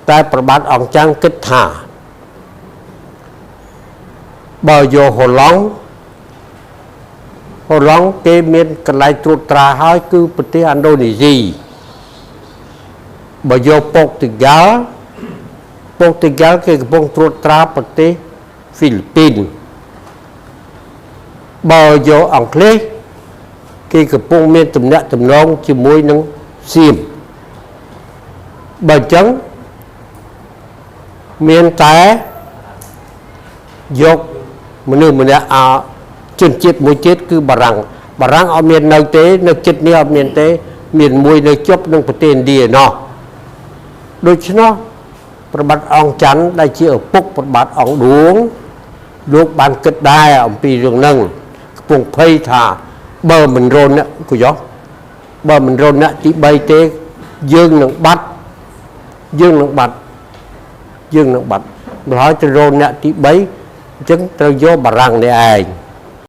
តែប្របាទអង្គចាំងគិតថាបើយកហូឡង់ហូឡង់គេមានកន្លែងត្រួតត្រាហើយគឺប្រទេសឥណ្ឌូនេស៊ីបើយកប៉ុកទីហ្គាល់ប៉ុកទីហ្គាល់គេកំពុងត្រួតត្រាប្រទេសហ្វីលីពីនបើយកអង់គ្លេសគេកំពុងមានទំនាក់ទំនងជាមួយនឹងសៀមបើអញ្ចឹងមានតែយកមនុស្សម្នាក់អជនជាតិមួយទៀតគឺបារាំងបារាំងអត់មាននៅទេនៅចិត្តនេះអត់មានទេ មានមួយនៅជប់នឹងប្រទេសឥណ្ឌាណោះដូច្នោះប្របាទអង្គច័ន្ទដែលជាឪពុកប្របាទអង្គឌួងលោកបានគិតដែរអំពីរឿងហ្នឹងកំពុងភ័យថាបើមិនរនអ្នកគយោបើមិនរនអ្នកទី3ទេយើងនឹងបាត់យើងនឹងបាត់យើងនឹងបាត់ម្ល៉េះទៅរនអ្នកទី3អញ្ចឹងត្រូវយកបារាំងនេះឯង